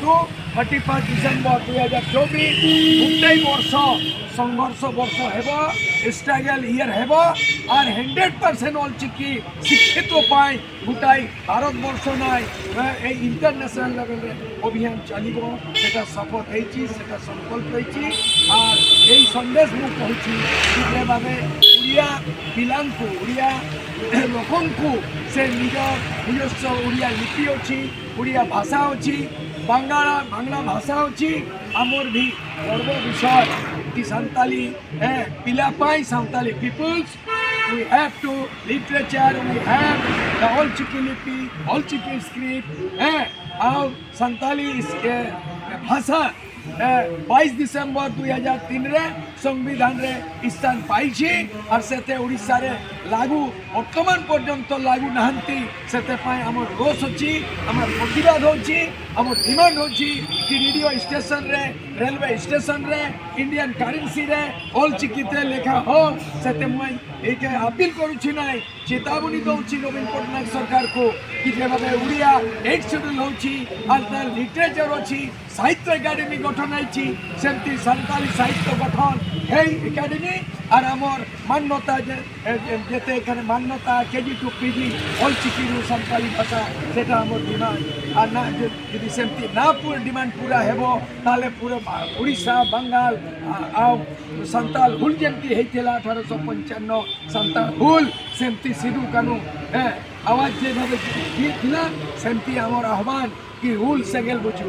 to 31 December 2024 ଗୋଟେ ବର୍ଷ ସଂଘର୍ଷ ବର୍ଷ ହେବ, ଷ୍ଟ୍ରଗଲ୍ ଇୟର୍ ହେବ। ଆର୍ 100% ଅଲଚିକି ଶିକ୍ଷିତ ପାଇଁ ଗୋଟାଏ ଭାରତବର୍ଷ ନାଇଁ, ଏଇ ଇଣ୍ଟରନ୍ୟାସନାଲ ଲେଭେଲରେ ଅଭିଯାନ ଚାଲିବ। ସେଟା ଶପଥ ହେଇଛି, ସେଟା ସଂକଳ୍ପ ହେଇଛି। আর এই সন্দেশ ମୁଁ କହୁଛି କି ଯେଭାବେ ଓଡ଼ିଆ ପିଲାଙ୍କୁ, ଓଡ଼ିଆ ଲୋକଙ୍କୁ ସେ ନିଜ ନିଜସ୍ୱ ଓଡ଼ିଆ ଲିପି ଅଛି, ଓଡ଼ିଆ ଭାଷା ଅଛି, ବାଙ୍ଗଳା ବାংলা ଭାଷା ଅଛି। ଆମର ବି ଗର୍ବ ବିଷୟ କି ସାନ୍ତାଲି ପିଲା ପାଇଁ, Santali peoples, we have to literature, we have the Olchiki lipi, Olchiki script, ଆଉ ସାନ୍ତାଲି ଭାଷା 22 ଡିସେମ୍ବର 2003ରେ ସମ୍ବିଧାନରେ ସ୍ଥାନ ପାଇଛି। আর ସେତେ ଓଡ଼ିଶାରେ ଲାଗୁ ବର୍ତ୍ତମାନ ପର୍ଯ୍ୟନ୍ତ ଲାଗୁ ନାହାନ୍ତି। ସେଥିପାଇଁ ଆମର ରୋଷ ଅଛି, ଆମର ପ୍ରତିବାଦ ହେଉଛି, ଆମର ଡିମାଣ୍ଡ ହେଉଛି କି ରେଡ଼ିଓ ଷ୍ଟେସନରେ, ରେଲୱେ ଷ୍ଟେସନରେ, ଇଣ୍ଡିଆନ୍ କରେନ୍ସିରେ ଅଲଚିକିତେ ଲେଖା ହଉ। ସେତେ ମୁଁ ଏଇଟା ଆପିଲ କରୁଛି ନାଇଁ, ଚେତାବନୀ ଦେଉଛି ନବୀନ ପଟ୍ଟନାୟକ ସରକାରକୁ କି ଯେଭାବେ ଓଡ଼ିଆ ଏଇଟ୍ ସିଡ୍ୟୁଲ୍ ହେଉଛି ଆଉ ତାର ଲିଟରେଚର ଅଛି, ସାହିତ୍ୟ ଏକାଡେମୀ ଗଠନ ହେଇଛି, ସେମିତି ସାନ୍ତାଲି ସାହିତ୍ୟ ଗଠନ ହେଇ ଏକାଡେମୀ। আর আমার মান্যতা যে যেতে এখানে মান্যতা কেজি টু পিজি অলচিকিରୁ ସାନ୍ତାଲି ଭାଷା, ସେଟା ଆମର ଡିମାଣ୍ଡ। আর না ଯଦି ସେମିତି ନା ଡିମାଣ୍ଡ ପୁରା ହେବ, ତାହେଲେ ପୁରା ଓଡ଼ିଶା, ବାଙ୍ଗାଲ ଆଉ ସାନ୍ତାଲ ହୁଲ ଯେମିତି ହେଇଥିଲା 1855 ସାନ୍ତାଲ ହୁଲ, ସେମିତି ସିଧୁ କାନୁ হ্যাঁ আওয়াজ যেভাবে দিয়েছিল, সেমতি আমার আহ্বান কি হুল সেগেল বুঝু।